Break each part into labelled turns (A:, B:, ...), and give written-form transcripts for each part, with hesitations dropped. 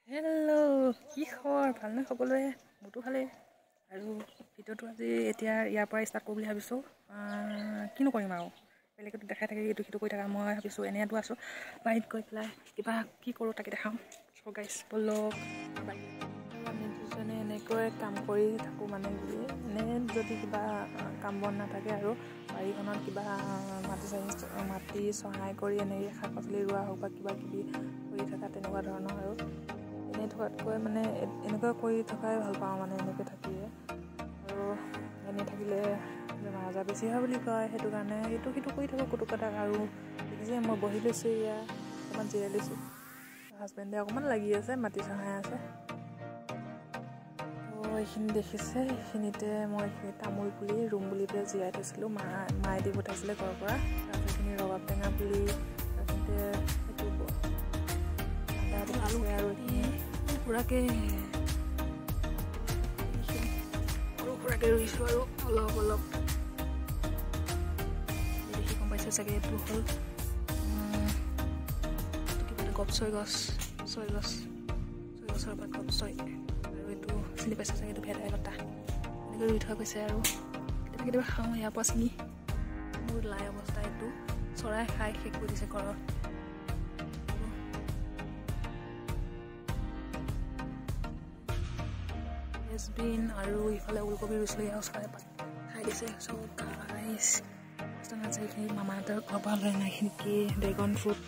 A: Hello' কি খবৰ ভালনে সকলোৰে মোৰতো ভালেই আৰু ভিডিঅ'টো আজি এতিয়া ইয়াৰ পৰা ষ্টাৰ্ট কৰোঁ বুলি ভাবিছোঁ। কিনো কৰিম আৰু বেলেগতো দেখাই থাকে এইটো সিটো কৰি থাকা, মই ভাবিছোঁ এনেইতো আছোঁ বাৰীত গৈ পেলাই কিবা কি কৰোঁ তাকে দেখাওঁ। চ' গাইছ ব'লক। আমি দুজনে এনেকৈ কাম কৰি থাকোঁ, মানে কি এনে যদি কিবা কাম বন নাথাকে আৰু বাৰীখনত কিবা মাটি চাৰি মাটি চহাই কৰি এনেকৈ শাক পাচলি ৰোৱা হওক বা কিবা কিবি কৰি থকা তেনেকুৱা ধৰণৰ, আৰু এনেই থকাতকৈ মানে এনেকুৱা কৰি থকাই ভাল পাওঁ, মানে এনেকৈ থাকিয়ে। আৰু এনেই থাকিলে বেমাৰ আজাৰ বেছি হয় বুলি কয়, সেইটো কাৰণে ইটো সিটো কৰি থাকোঁ কুটুক-কাটাক। আৰু দেখিছে মই বহি লৈছোঁ, এয়া অকণমান জিৰাই লৈছোঁ, হাজবেণ্ডে অকণমান লাগি আছে, মাটি চহাই আছে। তো এইখিনি দেখিছে, এইখিনিতে মই এইখিনি তামোল পুলি ৰুম বুলি পেলাই জিৰাই থৈছিলোঁ, মায়ে দি পঠাইছিলে ঘৰৰ পৰা। তাৰপিছত এইখিনি ৰবাব টেঙা পুলি, তাৰপিছতে এইটো আলু, আৰু এইখিনি সুৰাকৈ সৰু সুৰাকৈ ৰুইছোঁ আৰু অলপ অলপ দেখি গম পাইছে চাগে। এইটো হ'ল কিবা এটা গপচৈ গছ, ছয় গছ, ছয় গছৰ পাত গপচৈ। আৰু এইটো চিনি পাইছে চাগে, এইটো ভেদাইলতা, এনেকৈ ৰুই থোৱা গৈছে। আৰু কেতিয়াবা কেতিয়াবা খাওঁ ইয়াৰ পৰা ছিঙি। মোৰ লাই অৱস্থা, এইটো চৰাই খাই শেষ কৰি দিছে ঘৰৰ। ফ্ৰেঞ্চবিন আৰু ইফালে ওলকবি ৰুইছিলোঁ, ইয়াৰ চৰাই পাত খাই দিছে। চ' গাইছ আছে এইখিনি মামাহঁতৰ ঘৰৰ পৰা লৈ অনা এইখিনি কি ড্ৰেগন ফ্ৰুট,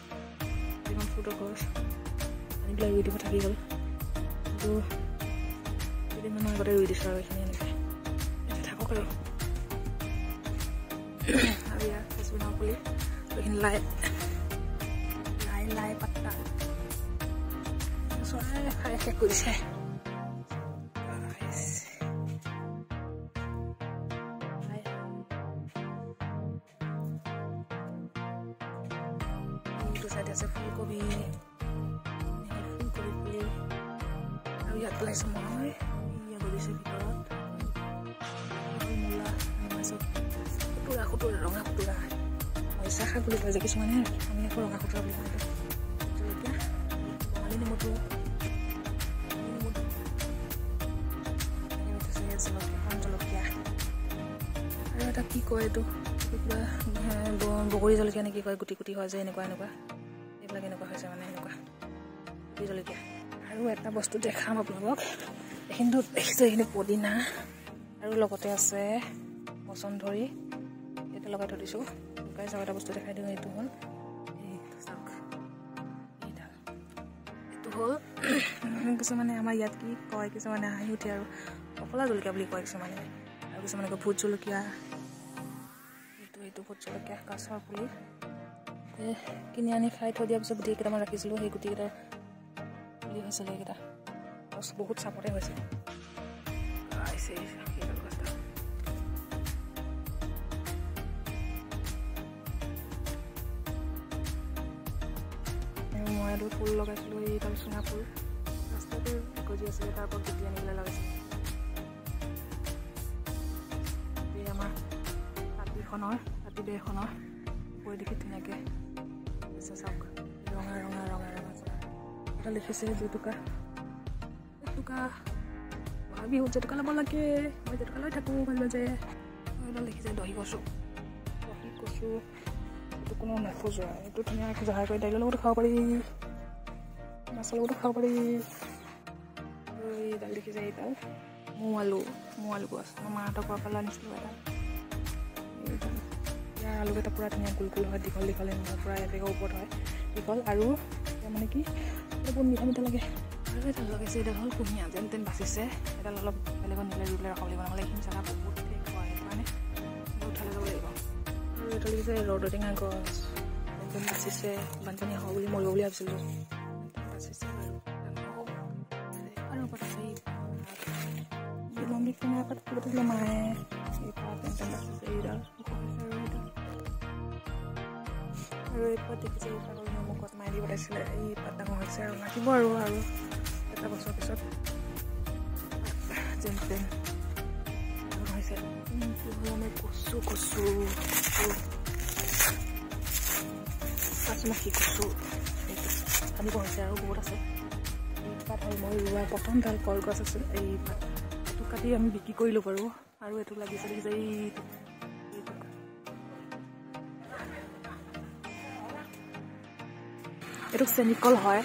A: ড্ৰেগন ফ্ৰুটৰ গছ আনি পেলাই ৰুই দিব থাকি গ'ল, কিন্তু কেইদিনমানৰ আগতে ৰুই দিছোঁ আৰু এইখিনি এনেকৈ থাকক আৰু। আৰু ইয়াৰ ফ্ৰেঞ্চবিনৰ পুলি, এইখিনি লাই লাই লাই পাত্তা চৰাই খাই শেষ কৰিছে। এইটো চাইডে আছে ফুলকবি, ফুলকবি পুলি। আৰু ইয়াত পেলাইছোঁ মই, ইয়াত গজিছে ভিতৰত মূলা, খুতুৰা, খুতুৰা, ৰঙা খুতুৰা, মৰিচা শাক বুলি কয় যে কিছুমানে, আমি আকৌ ৰঙা খুতুৰা বুলি কওঁ। জলকীয়া, বঙালী নেমুটো, নেমুটো জলকীয়া, জলকীয়া। আৰু এটা কি কয় এইটো কিবা বগৰী জলকীয়া নে কি কয়, গুটি গুটি হয় যে এনেকুৱা এনেকুৱা, এইবিলাক এনেকুৱা হৈছে, মানে এনেকুৱা গুটি জলকীয়া। আৰু এটা বস্তু দেখাম আপোনালোকক, এইখিনিতো দেখিছে, এইখিনি পদিনা আৰু লগতে আছে মচন্দৰী, এইটো লগাই থৈ দিছোঁ। লগাই চাওক, এটা বস্তু দেখাই দিওঁ, এইটো হ'ল এই চাওক এইডাল, এইটো হ'ল কিছুমানে আমাৰ ইয়াত কি কয়, কিছুমানে হাঁহি উঠে আৰু পখলা জলকীয়া বুলি কয় কিছুমানে, আৰু কিছুমানে কয় ভোট জলকীয়া। এইটো ভোট জলকীয়া গছৰ পুলি কিনি আনি খাই থৈ দিয়াৰ পিছত গুটি কেইটামান ৰাখিছিলোঁ, সেই গুটিকেইটা পুলি হৈছিলে, এইকেইটা গছ বহুত চাপতে হৈছে। মই এডাল ফুল লগাইছিলোঁ, এইডাল চুঙা ফুল, ৰাস্তাতে গজি আছিলে, তাৰ পৰা গুটি আনি পেলাই লগাইছিলোঁ। এই আমাৰ তাঁতিখনৰ, তাঁতি বেৰখনৰ ওপৰে দেখি ধুনীয়াকৈ হৈছে, চাওক ৰঙা ৰঙা ৰঙা ৰঙা এটা লিখিছে জেতুকা, জেতুকা বহাগ বিহুত জেতুকা ল'ব লাগে, মই জেতুকা লৈ থাকোঁ মাজে মাজে। এডাল দেখিছে দহি কচু, দহি কচু এইটো কোনো নোখোজোৱা, এইটো ধুনীয়াকৈ জহাই কৰি দাইলৰ লগতো খাব পাৰি, মাছৰ লগতো খাব পাৰি। আৰু এইডাল দেখিছে, এইডাল মৌ আলু, মৌ আলু গছ, মই মাহঁতৰ ঘৰৰ পৰা লৈ আনিছিলোঁ এডাল। এইডাল ইয়াৰ আলুকেইটা পূৰা ধুনীয়া গোল গোল হয়, দীঘল দীঘল, এনেকুৱা পূৰা এবেগৰ ওপৰত হয় দীঘল, আৰু মানে কি বহুত মিঠা মিঠা লাগে। আৰু এডাল লগাইছে, এইডাল হ'ল কুঁহিয়া, যেন তেন বাচিছে, এডাল অলপ বেলেগত নিলে ৰুই পেলাই ৰখাব লাগিব, নহ'লে এইখিনি জেগা বহুত ঠেক হয়, সেইটো কাৰণে উঠাই যাব লাগিব। আৰু এইডাল দেখিছে ৰ'দ টেঙা গছ, যেন তেন বাচিছে, বানপানী হ'ব বুলি মৰিব বুলি ভাবিছিলোঁ, বাচিছে বাৰু। আৰু ওপৰত আছে বিলম্বিত টেঙা পাত পঠাইছিলে মায়ে, এই পাত যেন তেন বাচিছে, এইডাল ওখ হৈছে। আৰু এইডাল আৰু এই পাত দেখিছে, এই পাত নেমু গছ মায়ে দি পঠাইছিলে, এই পাত ডাঙৰ হৈছে আৰু লাগিব আৰু আৰু এটা বছৰ পিছত যেন তেন ডাঙৰ হৈছে। আমাৰ কচু, কচু, পাঁচমুখী কচু, আনিব হৈছে আৰু বহুত আছে। পাত হ'ল মই ৰোৱা প্ৰথমডাল কলগছ আছিল এই পাত। এইটো কাটি আমি বিক্ৰী কৰিলোঁ বাৰু। আৰু এইটো লাগিছে দেখিছে এইটো এইটোক চেনিকল হয়।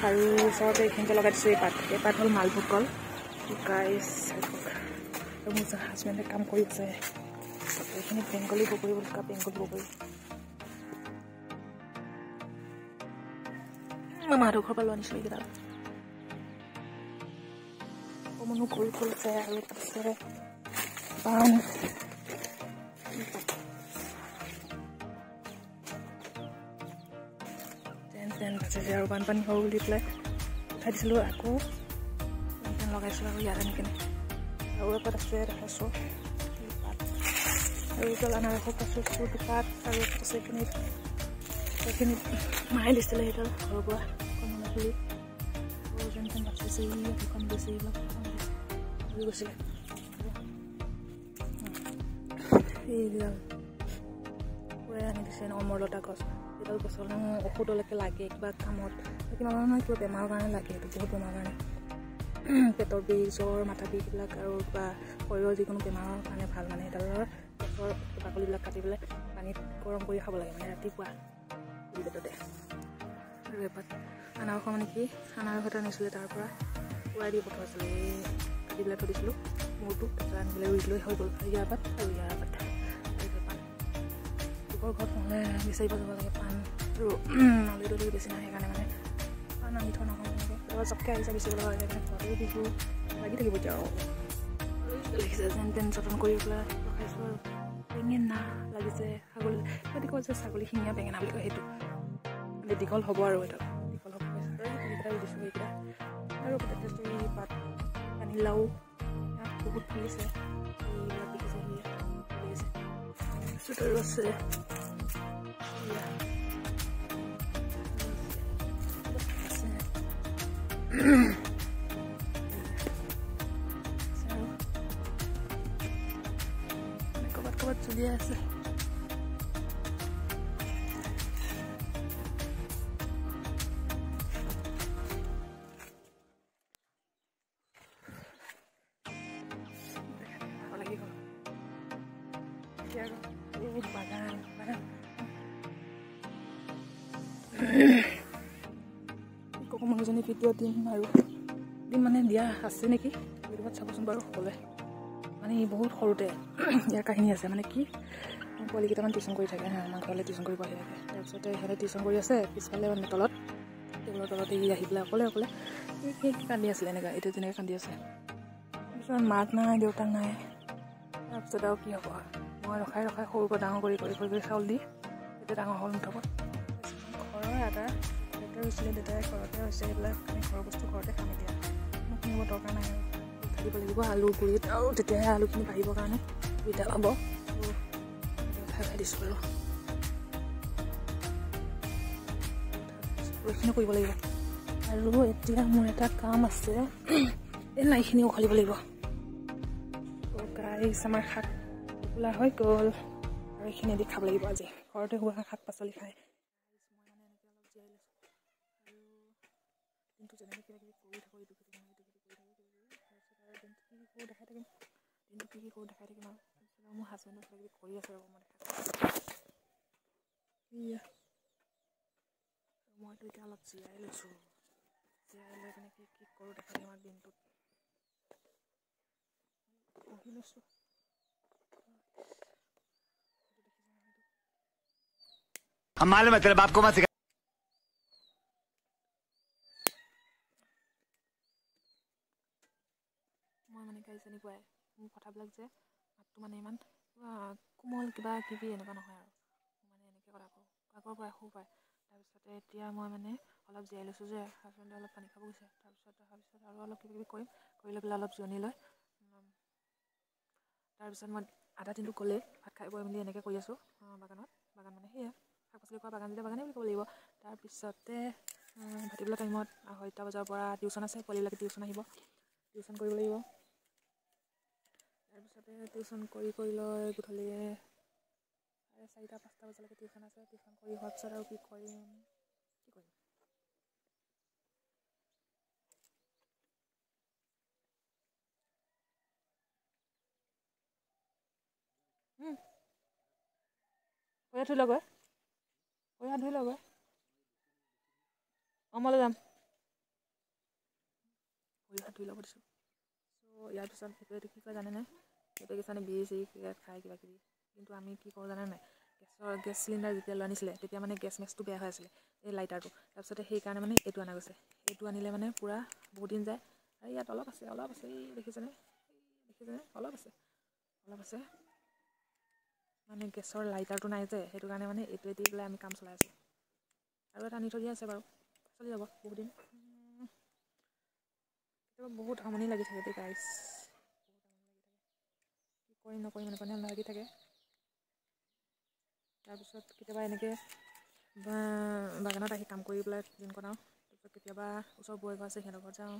A: আৰু ওচৰতে এইখিনিতে লগাই দিছোঁ এই পাত। এই পাত হ'ল মালভোগ কল। গাইছ, আৰু মোৰ হাজবেণ্ডে কাম কৰি আছে। এইখিনি বেংগলী বগৰী বুলি কয়, বেংগলী বগৰী। মই মাহঁতৰ ঘৰৰ পৰা লৈ আনিছিলোঁ এইকেইডাল। অকণমানো কল ফুল আছে আৰু আছে পাণ। যেন বাচিছে আৰু বানপানী হ'ব বুলি পেলাই উঠাই দিছিলোঁ, আকৌ যেন লগাইছোঁ আৰু ইয়াত আনি কেনে। আৰু এপাত আছে দেখাইছোঁ পাত। আৰু এইডাল আনাৰসৰ গছ ৰুইছোঁ দুপাত। আৰু এপাত আছে এইখিনিত, এইখিনিত মায়ে দিছিলে সেইডাল ঘৰৰ পৰা কমলা পুলি। আৰু যেন তেন বাচিছে। দুখন গৈছে, এইবিলাক মৰি গৈছিলে। এইবিলাক খুৰাই আনি দিছে অমৰলতা গছ। এইডাল গছৰ ঔষধলৈকে লাগে কিবা কামত, কিবা নহয় কিবা বেমাৰৰ কাৰণে লাগে। এইটো বহুত বেমাৰৰ কাৰণে, পেটৰ বিষ, জ্বৰ, মাথা বিষ এইবিলাক আৰু কিবা শৰীৰৰ যিকোনো বেমাৰৰ কাৰণে ভাল। মানে সেইডালৰ গছৰ বাকলিবিলাক কাটি পেলাই পানীত গৰম কৰি খাব লাগে মানে ৰাতিপুৱা পেটতে। আৰু এপাত আনাৰস, মানে কি আনাৰস এটা আনিছিলে তাৰ পৰা উৰাই দি পঠোৱা আছিলে, এই কাটি পেলাই থৈ দিছিলোঁ মূৰটো, তাৰপিছত আনি পেলাই ৰুই লৈ হৈ গ'ল। আৰু ইয়াৰ পাত আৰু ইয়াৰ পাত আৰু পাণ। লোকৰ ঘৰত নহ'লে বিচাৰিব যাব লাগে পাণ। আৰু নদী বেছি নাই, সেইকাৰণে মানে পাণ আনি থোৱা নহয় তেনেকৈ। কেতিয়াবা চবকৈ আহি যায় বিচাৰিব লগা হৈ যায়, সেইকাৰণে ঘৰতে দিছোঁ, লাগি থাকিব এতিয়া। আৰু দেখিছে যেন তেন যতন কৰি পেলাই ৰখাইছোঁ। আৰু বেঙেনা লাগিছে, ছাগলী সিহঁতি কয় যে ছাগলী শিঙীয়া বেঙেনা বুলি কয়, সেইটো মানে দীঘল হ'ব আৰু এইটো দীঘল হ'ব কৈছে। আৰু এইকেইটা দিছোঁ এইকেইটা। আৰু এই পাত পানীলাও ইয়াত বহুত ফুলিছে, এইবিলাক দেখিছে ফুলিছে। তাৰপিছত আৰু আছে ক'ৰবাত ক'ৰবাত জ্বলিয়াই আছে। লাগি গ'ল আৰু বাগান বাগান। মানুহজনী ভিডিঅ' দিম আৰু দিম মানে দিয়া আছে নেকি ইউটিউবত, চাবচোন বাৰু সকলোৱে। মানে ই বহুত সৰুতে ইয়াৰ কাহিনী আছে। মানে কি, পোৱালি কেইটামান টিউশ্যন কৰি থাকে হা, আমাৰ ঘৰলৈ টিউশ্যন কৰিব আহি থাকে। তাৰপিছতে সিহঁতে টিউশ্যন কৰি আছে পিছফালে, মানে তলত টেবুলৰ তলতে ই আহি পেলাই অকলে অকলে কান্দি আছিলে এনেকুৱা, এইটো যেনেকৈ কান্দি আছে। তাৰপিছত মাক নাই, দেউতাক নাই, তাৰপিছত আৰু কি হ'ব, মই ৰখাই ৰখাই সৰুৰ পৰা ডাঙৰ কৰি কৰি কৰি কৰি চাউল দি তেতিয়া ডাঙৰ হ'ল মুঠপত। ঘৰৰ আদা ঘৰতে ৰুইছিলে দেউতাই, ঘৰতে হৈছে এইবিলাক। আমি ঘৰৰ বস্তু ঘৰতে খাম, এতিয়া মোক কিনিব দৰকাৰ নাই। আৰু উঠাই দিব লাগিব আলু গুৰিত, আৰু তেতিয়াহে আলুখিনি বাঢ়িবৰ কাৰণে সুবিধা পাব। উঠাই উঠাই দিছোঁ আৰু এইখিনিও কৰিব লাগিব। আৰু এতিয়া মোৰ এটা কাম আছে, এই লাইখিনি উখালিব লাগিব। গাইছ, আমাৰ শাক টোপোলা হৈ গ'ল আৰু এইখিনি দি খাব লাগিব আজি। ঘৰতে হোৱা শাক পাচলি খাই মই মানে এনেকৈ অলপ জীয়াই লৈছোঁ। আৰু দিনটো যেনেকৈ কিবা কিবি কৰি থাকোঁ, ইটো সিটো ইটো সিটো কৰি থাকোঁ কিবা কিবি। তাৰপিছত আৰু দিনটো কি কি কৰোঁ দেখাই থাকিম, দিনটো কি কি কৰোঁ দেখাই থাকিম। আৰু তাৰপিছত আৰু মোৰ হাজবেণ্ডে কিবা কিবি কৰি আছে আৰু মই দেখাই। মইতো এতিয়া অলপ জীয়াই লৈছোঁ, জীয়াই লৈ পিনে কি কি কৰোঁ দেখাই থাকিম। আৰু দিনটোত বহি লৈছোঁ।
B: मालूम है तेरे बाप को मत सिखा।
A: মই মানে গাইছ এনেকুৱাই, মোৰ কথাবিলাক যে মাতটো মানে ইমান কিবা কোমল কিবা কিবি এনেকুৱা নহয় আৰু মানে এনেকৈ কথা কওঁ আগৰ পৰাই সৰুৰ পৰাই। তাৰপিছতে এতিয়া মই মানে অলপ জীয়াই লৈছোঁ যে হাজবেণ্ডে অলপ পানী খাব গৈছে। তাৰপিছত অহাৰ পিছত আৰু অলপ কিবা কিবি কৰিম, কৰি লৈ পেলাই অলপ জিৰণি লৈ তাৰপিছত মই আধা দিনটো গ'লেই ভাত খাই বৈ মেলি এনেকৈ কৰি আছোঁ বাগানত। বাগান মানে সেয়াই শাক পাচলি কৰা বাগান যেতিয়া বাগানেই বুলি ক'ব লাগিব। তাৰপিছতে ভাটিবেলা টাইমত 2:30 বজাৰ পৰা টিউশ্যন আছে, পোৱালিবিলাকে টিউশ্যন আহিব, টিউশ্যন কৰিব লাগিব। তাৰপিছতে টিউশ্যন কৰি কৰি লৈ গধূলি 4:30 5টা বজালৈকে টিউশ্যন আছে। টিউশ্যন কৰি হোৱাৰ পিছত আৰু কি কৰিম কি কৰিম। ভৰি ধুই লগৈ, ভৰি হাত ধুই লগৈ। অঁ, মই লৈ যাম। ভৰি হাত ধুই ল'ব দিছোঁ। চ' ইয়াৰ পিছত এইটো কি কয় জানেনে? এইটো কিছুমানে বিৰি চিৰি খায় কিবা কিবি, কিন্তু আমি কি কৰোঁ জানে নাই? গেছ চিলিণ্ডাৰ যেতিয়া লৈ আনিছিলে তেতিয়া মানে গেছ মেক্সটো বেয়া হৈ আছিলে, এই লাইটাৰটো। তাৰপিছতে সেইকাৰণে মানে এইটো অনা গৈছে। এইটো আনিলে মানে পূৰা বহুত দিন যায়। আৰু ইয়াত অলপ আছে, অলপ আছে, এই দেখিছেনে? দেখিছেনে? অলপ আছে, অলপ আছে। মানে গেছৰ লাইটাৰটো নাই যে, সেইটো কাৰণে মানে এইটোৱে দি পেলাই আমি কাম চলাই আছোঁ। আৰু এটা আনি থৈ দিয়া আছে বাৰু, চলি যাব বহুত দিন। কেতিয়াবা বহুত আমনি লাগি থাকে দেই গাইছ, কি কৰিম নকৰিম এনেকুৱা লাগি থাকে। তাৰপিছত কেতিয়াবা এনেকৈ বাগানত আহি কাম কৰি পেলাই দিন কটাওঁ। তাৰপিছত কেতিয়াবা ওচৰৰ বৌ এঘৰ আছে, সিহঁতৰ ঘৰত যাওঁ।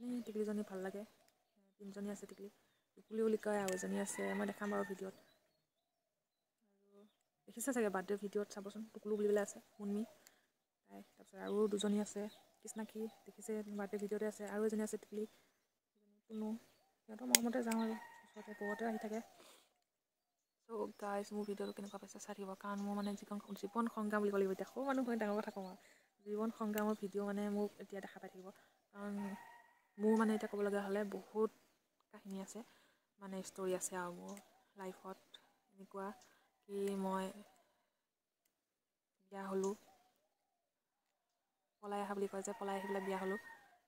A: এনেই টিকলিজনী ভাল লাগে, তিনিজনী আছে টিকলি, টুকুলি বুলি কয়। আৰু এজনী আছে, মই দেখাম বাৰু ভিডিঅ'ত। আৰু দেখিছে চাগে বাৰ্থডে ভিডিঅ'ত, চাবচোন, টুকুলু বুলি পেলাই আছে, মুনমি তাই। তাৰপিছত আৰু দুজনী আছে, কৃষ্ণাক্ষী দেখিছে বাৰ্থডে ভিডিঅ'তে আছে। আৰু এজনী আছে টিকলি, টুনু। সিহঁতৰ মৰমতে যাওঁ আৰু ওচৰতে বৌহঁতে আহি থাকে। চ' গাইজ, মোৰ ভিডিঅ'টো কেনেকুৱা পাইছে চাই থাকিব, কাৰণ মোৰ মানে জীৱন সংগ্ৰাম বুলি ক'ব লাগিব। এতিয়া সৰু মানুহ হৈ ডাঙৰ কথা কওঁ আৰু, জীৱন সংগ্ৰামৰ ভিডিঅ' মানে মোক এতিয়া দেখা পাই থাকিব। কাৰণ মোৰ মানে এতিয়া ক'বলগীয়া হ'লে বহুত কাহিনী আছে, মানে ষ্টৰি আছে আৰু মোৰ লাইফত এনেকুৱা কি মই বিয়া হ'লোঁ, পলাই অহা বুলি কয় যে, পলাই আহি পেলাই বিয়া হ'লোঁ।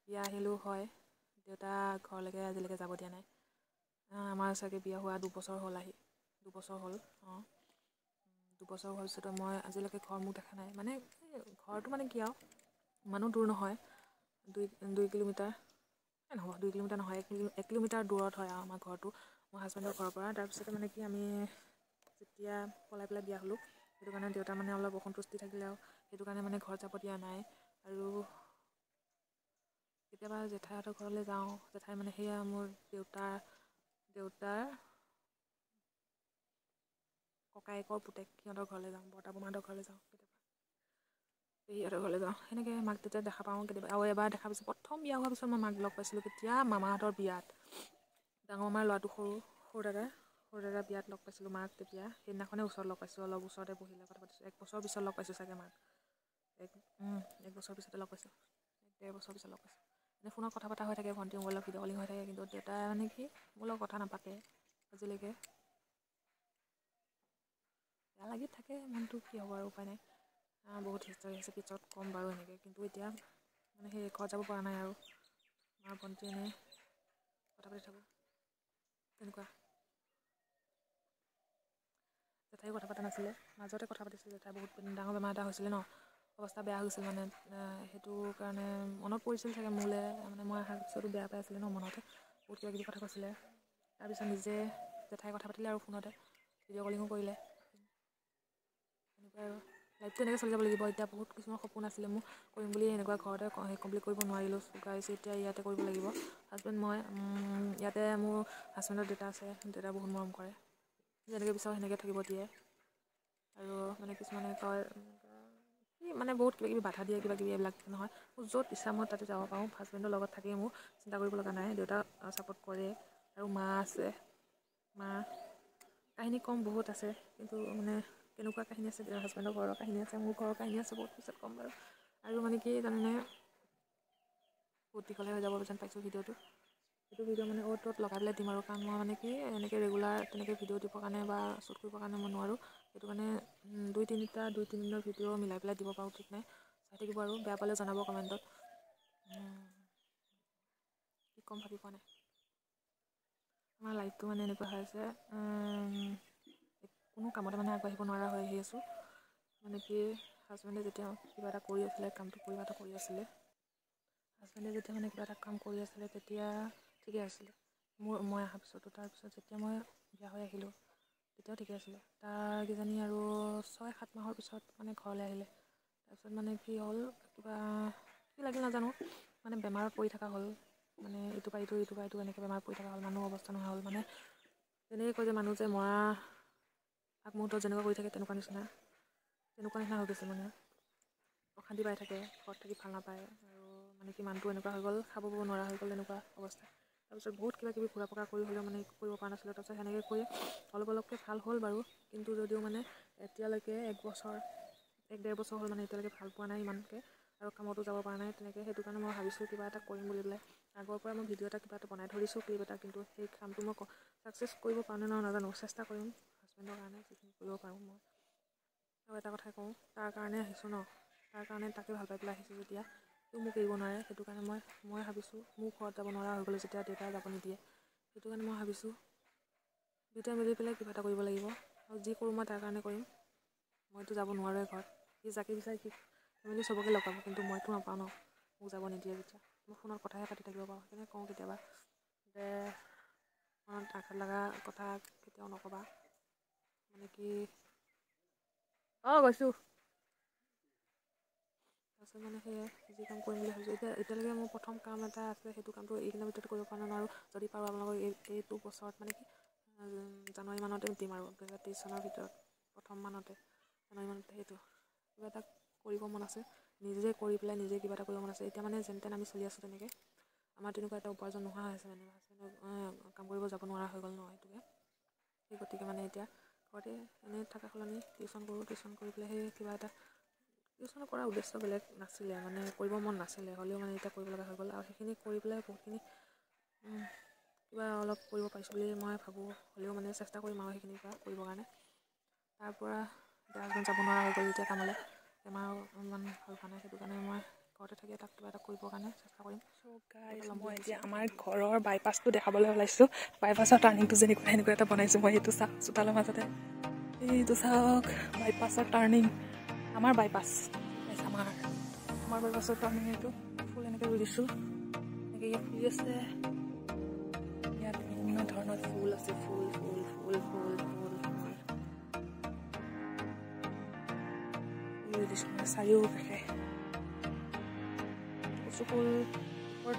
A: বিয়া আহিলোঁ হয়, দেউতা ঘৰলৈকে আজিলৈকে যাব দিয়া নাই। আমাৰ চাগে বিয়া হোৱা 2 বছৰ হ'ল আহি, 2 বছৰ হ'ল। অঁ, 2 বছৰ হোৱাৰ পিছতো মই আজিলৈকে ঘৰ মুখ দেখা নাই। মানে ঘৰটো মানে কি আৰু, ইমানো দূৰ নহয়, 2 কিলোমিটাৰ নহ'ব, 2 কিলোমিটাৰ নহয়, 1 কিলোমিটাৰ দূৰত হয় আৰু আমাৰ ঘৰটো, মোৰ হাজবেণ্ডৰ ঘৰৰ পৰা। তাৰপিছতে মানে কি, আমি যেতিয়া পলাই পেলাই বিয়া হ'লোঁ, সেইটো কাৰণে দেউতা মানে অলপ অসন্তুষ্টি থাকিলে আৰু সেইটো কাৰণে মানে ঘৰত যাব দিয়া নাই। আৰু কেতিয়াবা জেঠাইহঁতৰ ঘৰলৈ যাওঁ। জেঠাই মানে সেয়া মোৰ দেউতাৰ ককায়েকৰ পুতেক, সিহঁতৰ ঘৰলৈ যাওঁ, বৰ্তা বৰমাহঁতৰ ঘৰলৈ যাওঁ, কেতিয়াবা পেহীহঁতৰ ঘৰলৈ যাওঁ। সেনেকৈ মাক দেউতাক দেখা পাওঁ কেতিয়াবা। আৰু এবাৰ দেখা পাইছোঁ, প্ৰথম বিয়া হোৱাৰ পিছত মই মাক লগ পাইছিলোঁ কেতিয়া, মামাহঁতৰ বিয়াত। ডাঙৰ মামাৰ ল'ৰাটো সৰু, সৰু দাদাৰ বিয়াত লগ পাইছিলোঁ মাক তেতিয়া। সেইদিনাখনে ওচৰত লগ পাইছোঁ, অলপ ওচৰতে বহিলে কথা পাতিছোঁ। এক বছৰৰ পিছত লগ পাইছোঁ চাগে মাক, এক বছৰ পিছতে লগ পাইছোঁ, এক ডেৰ বছৰ পিছত লগ পাইছোঁ। এনেই ফোনত কথা পতা হৈ থাকে, ভণ্টি মোবাইলত ভিডিঅ' কলিং হৈ থাকে, কিন্তু দেউতাই মানে কি মোৰ লগত কথা নাপাতে আজিলৈকে। বেয়া লাগি থাকে মনটো, কি হ'ব আৰু, উপায় নাই। বহুত হিষ্টৰী আছে, পিছত ক'ম বাৰু এনেকৈ। কিন্তু এতিয়া মানে সেই ঘৰত যাব পৰা নাই আৰু মা ভণ্টি এনেই কথা পাতি থাকোঁ তেনেকুৱা। জেঠাইও কথা পতা নাছিলে, মাজতে কথা পাতিছিলে। জেঠাই বহুত ডাঙৰ বেমাৰ এটা হৈছিলে ন, অৱস্থা বেয়া হৈ গৈছিল মানে, সেইটো কাৰণে মনত পৰিছিল চাগে মোলৈ। মানে মই অহাৰ পিছতো বেয়া পাই আছিলে ন মনতে, বহুত কিবা কিবি কথা কৈছিলে। তাৰপিছত নিজে জেঠাই কথা পাতিলে আৰু ফোনতে ভিডিঅ' কলিঙো কৰিলে। তেনেকুৱা আৰু লাইফটো এনেকৈ চলি যাব লাগিব। এতিয়া বহুত কিছুমান সপোন আছিলে মোৰ কৰিম বুলি, এনেকুৱা ঘৰতে কমপ্লিট কৰিব নোৱাৰিলোঁ গাইছ। এতিয়া ইয়াতে কৰিব লাগিব। হাজবেণ্ড মই ইয়াতে, মোৰ হাজবেণ্ডৰ দেউতা আছে, দেউতা বহুত মৰম কৰে, যেনেকৈ বিচাৰোঁ সেনেকৈ থাকিব দিয়ে। আৰু মানে কিছুমানে কয় কি মানে বহুত কিবা কিবি বাধা দিয়ে, কিবা কিবি এইবিলাক নহয়। মোৰ য'ত ইচ্ছা মই তাতে যাব পাৰোঁ। হাজবেণ্ডৰ লগত থাকি মোৰ চিন্তা কৰিব লগা নাই, দেউতা ছাপোৰ্ট কৰে আৰু মা আছে। মা কাহিনী কম বহুত আছে, কিন্তু মানে কেনেকুৱা কাহিনী আছে, হাজবেণ্ডৰ ঘৰৰ কাহিনী আছে, মোৰ ঘৰৰ কাহিনী আছে, বহুত পিছত ক'ম বাৰু। আৰু মানে কি জানেনে, বহুত দীঘলে হৈ যাব যেন পাইছোঁ ভিডিঅ'টো। এইটো ভিডিঅ' মানে অ'ত ত'ত লগাই পেলাই দিম আৰু, কাৰণ মই মানে কি এনেকৈ ৰেগুলাৰ তেনেকৈ ভিডিঅ' দিবৰ কাৰণে বা শ্বুট কৰিবৰ কাৰণে মই নোৱাৰোঁ। সেইটো কাৰণে দুই তিনিটা, দুই তিনিদিনৰ ভিডিঅ' মিলাই পেলাই দিব পাৰোঁ, ঠিক নাই। চাই থাকিব আৰু বেয়া পালে জনাব কমেণ্টত। কি ক'ম ভাবি পোৱা নাই। আমাৰ লাইফটো মানে এনেকুৱা হৈ আছে, কোনো কামতে মানে আগবাঢ়িব নোৱাৰা হৈ আহি আছোঁ। মানে কি, হাজবেণ্ডে যেতিয়া কিবা এটা কৰি আছিলে, কামটো কিবা এটা কৰি আছিলে, হাজবেণ্ডে যেতিয়া মানে কিবা এটা কাম কৰি আছিলে তেতিয়া ঠিকে আছিলে মোৰ, মই অহাৰ পিছতো। তাৰপিছত যেতিয়া মই বিয়া হৈ আহিলোঁ তেতিয়াও ঠিকে আছিলে। তাৰ কিজানি আৰু 6-7 মাহৰ পিছত মানে ঘৰলৈ আহিলে। তাৰপিছত মানে কি হ'ল, কিবা কি লাগিল নাজানো, মানে বেমাৰত পৰি থকা হ'ল। মানে ইটোৰ পৰা ইটো, ইটোৰ পৰা ইটো, এনেকৈ বেমাৰত পৰি থকা হ'ল। মানুহ অৱস্থা নোহোৱা হ'ল। মানে যেনেকৈ কয় যে মানুহ যে মৰা আগমুহূৰ্তত যেনেকুৱা কৰি থাকে, তেনেকুৱা নিচিনা হৈ গৈছিল। মানে অশান্তি পাই থাকে, ঘৰত থাকি ভাল নাপায় আৰু মানে কি মানুহটো এনেকুৱা হৈ গ'ল, খাব বব নোৱাৰা হৈ গ'ল, তেনেকুৱা অৱস্থা। তাৰপিছত বহুত কিবা কিবি ঘূৰা পকা কৰি হ'লেও মানে একো কৰিব পৰা নাছিলোঁ। তাৰপিছত সেনেকৈ কৰি অলপ অলপকৈ ভাল হ'ল বাৰু, কিন্তু যদিও মানে এতিয়ালৈকে এক বছৰ এক ডেৰ বছৰ হ'ল মানে এতিয়ালৈকে ভাল পোৱা নাই ইমানকৈ, আৰু কামতো যাব পৰা নাই তেনেকৈ। সেইটো কাৰণে মই ভাবিছোঁ কিবা এটা কৰিম বুলি পেলাই। আগৰ পৰা মই ভিডিঅ' এটা কিবা এটা বনাই থৈ দিছোঁ, ক্লিপ এটা, কিন্তু সেই কামটো মই ছাকচেছ কৰিব পাৰোঁ নে নোৱাৰোঁ নাজানো। চেষ্টা কৰিম হাজবেণ্ডৰ কাৰণে যিখিনি কৰিব পাৰোঁ মই। আৰু এটা কথাই কওঁ, তাৰ কাৰণে আহিছোঁ ন, তাৰ কাৰণে তাকে ভাল পাই পেলাই আহিছোঁ যেতিয়া সিও মোক এৰিব নোৱাৰে। সেইটো কাৰণে মই মই ভাবিছোঁ, মোৰ ঘৰত যাব নোৱাৰা হৈ গ'লোঁ যেতিয়া দেউতাই যাব নিদিয়ে, সেইটো কাৰণে মই ভাবিছোঁ দুয়োটাই মিলি পেলাই কিবা এটা কৰিব লাগিব। আৰু যি কৰোঁ মই তাৰ কাৰণে কৰিম। মইতো যাব নোৱাৰোঁৱে ঘৰত, সি যাকে বিচাৰে সি ফেমিলি চবকে লগ পাব, কিন্তু মইতো নাপাওঁ ন, মোক যাব নিদিয়ে যেতিয়া। মই ফোনত কথাহে পাতি থাকিব পাৰোঁ। সেইকাৰণে কওঁ কেতিয়াবা যে মনত আঘাত লগা কথা কেতিয়াও নক'বা, মানে কি অঁ গৈছোঁ। তাৰপিছত মানে সেয়াই যি কাম কৰিম বুলি ভাবিছোঁ এতিয়া। এতিয়ালৈকে মোৰ প্ৰথম কাম এটা আছে, সেইটো কামটো এইকেইদিনৰ ভিতৰতে কৰিব পাৰোঁ নোৱাৰোঁ। যদি পাৰোঁ আপোনালোকক এইটো বছৰত মানে কি জানুৱাৰী মানতে দিম আৰু 2023 চনৰ ভিতৰত প্ৰথম মানতে জানুৱাৰী মানতে সেইটো কিবা এটা কৰিব মন আছে, নিজে কৰি পেলাই নিজে কিবা এটা কৰিব মন আছে। এতিয়া মানে যেন তেন আমি চলি আছোঁ তেনেকৈ, আমাৰ তেনেকুৱা এটা উপাৰ্জন নোহোৱা হৈছে, মানে হাজবেণ্ডে কাম কৰিব যাব নোৱাৰা হৈ গ'ল ন, সেইটোকে। সেই গতিকে মানে এতিয়া ঘৰতে এনেই থকা সলনি টিউশ্যন কৰোঁ, টিউশ্যন কৰি পেলাই সেই কিবা এটা টিউশ্যন কৰাৰ উদ্দেশ্য বেলেগ নাছিলে, মানে কৰিব মন নাছিলে, হ'লেও মানে এতিয়া কৰিব লগা হৈ গ'ল। আৰু সেইখিনি কৰি পেলাই বহুতখিনি কিবা অলপ কৰিব পাৰিছোঁ বুলি মই ভাবোঁ, হ'লেও মানে চেষ্টা কৰিম আৰু সেইখিনিৰ পৰা কৰিবৰ কাৰণে। তাৰপৰা এতিয়া হাজবেণ্ড যাব নোৱাৰা হৈ গ'ল যেতিয়া কামলৈ, বেমাৰো ইমান ভাল হোৱা নাই, সেইটো কাৰণে মই ঘৰতে থাকি তাক কিবা এটা কৰিবৰ কাৰণে চেষ্টা কৰিম। চ' গাইজ, মই এতিয়া আমাৰ ঘৰৰ বাইপাছটো দেখাবলৈ ওলাইছোঁ। বাইপাছৰ টাৰ্ণিংটো যেনেকুৱা সেনেকুৱা এটা বনাইছোঁ মই। সেইটো চাওক চোতালৰ মাজতে, এইটো চাওক বাইপাছৰ টাৰ্ণিং, আমাৰ বাইপাছ, আমাৰ আমাৰ বাইপাছৰ টাৰ্ণিং। এইটো ফুল এনেকৈ ৰুই দিছোঁ, এনেকৈ ইয়াত ফুলি আছে। ইয়াত বিভিন্ন ধৰণৰ ফুল আছে, ফুল ফুল ফুল ফুল ফুল ফুল ৰুই দিছোঁ মানে চাৰিওকাষে, কচু ফুল,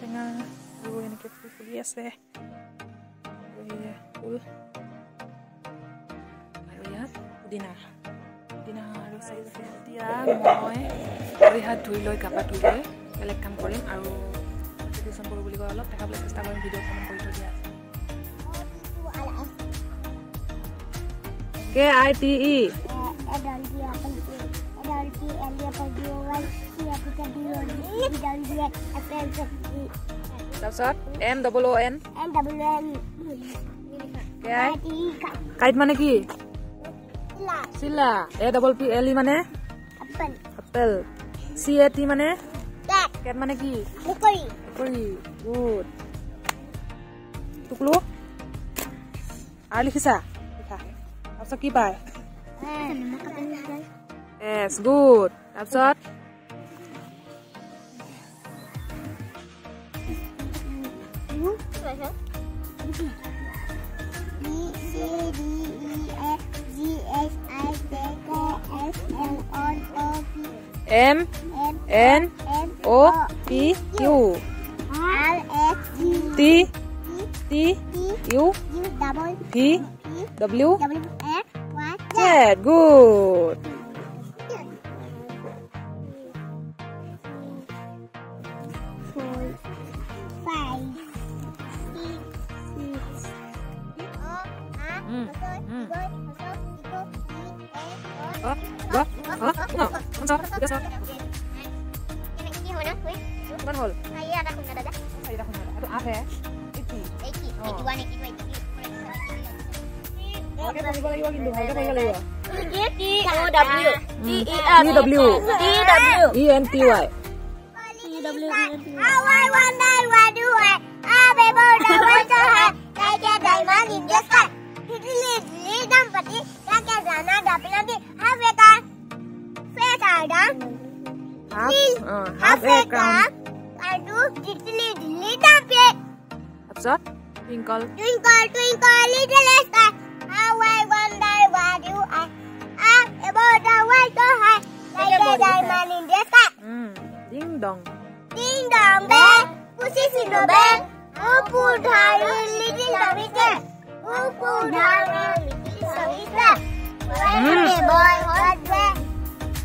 A: টেঙা আৰু এনেকৈ ফুল ফুলি আছে। আৰু এয়া ফুল, আৰু ইয়াত পুদিনা পুদিনা আৰু চাৰিওকাষে। এতিয়া মই ভৰি হাত ধুই লৈ গা পা ধুই লৈ বেলেগ কাম কৰিম আৰু টিউশ্যন কৰোঁ বুলি কয়, অলপ দেখাবলৈ চেষ্টা কৰিম। ভিডিঅ' কমেণ্ট কৰি থৈ দিয়া আছে। K I T E, তাৰপিছত M double O N K I, kite মানে কি? চিলা। A double P L E মানে আপেল। চি এ টি মানে কেট, মানে কি? মেকুৰী। গুড। টুকলু আৰু লিখিছা, লিখা। তাৰপিছত কি পায়? এছ। গুড। তাৰপিছত M N O P Q T T U V W Z. Good.
C: 4, 5, 6, 6.
A: কিমান হ'ল? চাৰিটা শূন্য, এইটো আঠহে। ভালকে পঢ়িব লাগিব কিন্তু, ভালকে পঢ়িব লাগিব। T W E N T Y.
C: How I wonder what do I have about the world so high, like a diamond in the sky. Diddly diddly dumpty, like a rana dumpty, have a car, fair down,
A: half
C: half a car, I do diddly diddly dumpty.
A: তাৰপিছত twinkle
C: Twinkle, twinkle, little star, how I wonder what you are. Up above the world so high, like a diamond in the sky.
A: Ding dong
C: Ding dong bell, pushes in the bell. Who put her little dummy there? Who put her little dummy there? When the boy was there,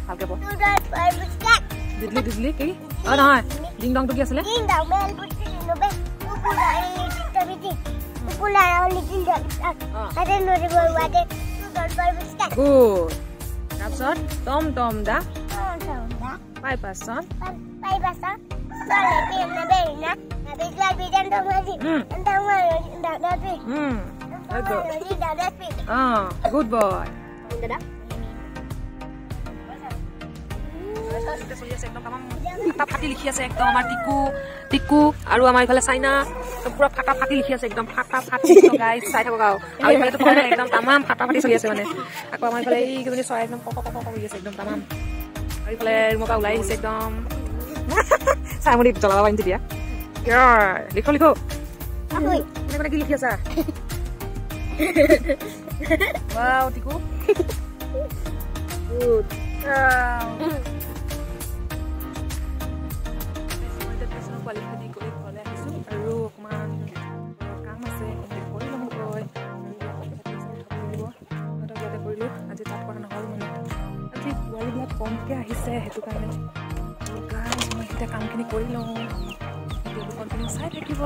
A: ভালকে পঢ়।
C: to the purple cat.
A: দিদলি দিদলি কি? অ নহয়, ding ডংটো কি আছিলে?
C: Ding dong bell, pushes in the bell. Who put her little
A: Good. তাৰপিছত টম টম দা পাই পাচন। Good boy. চলি আছে একদম ফাটা ফাটি লিখি আছে একদম আমাৰ টিকু টিকু আৰু আমাৰ ইফালে চাইনা পুৰা ফাটা ফাটি লিখি আছে একদম ফাটা ফাটি। গাইজ, চাই থাকক। আৰু ইফালেতো একদম তামাম ফাটা ফাটি চলি আছে মানে। আকৌ আমাৰ ইফালে এইকেইজনী চৰাই একদম ক ক ক কৰি আছে একদম তামাম। আৰু ইফালে ৰুমৰ পৰা ওলাই আহিছে একদম। চাই মই জ্বলাব পাৰিম তেতিয়া। লিখো লিখো। কোনে কি লিখি আছা? Wow, Tiku. Good. Qualify দি কৰি ঘৰলৈ আহিছোঁ আৰু অকণমান কাম আছে, কৰি লওঁগৈ। সিহঁতক ইয়াতে কৰিলোঁ, আজি তাত কৰা নহ'ল। মানে আজি বোৱাৰীবিলাক কমকৈ আহিছে, সেইটো কাৰণে। মই এতিয়া কামখিনি কৰি লওঁ। ভিডিঅ'টো কণ্টিনিউ চাই থাকিব।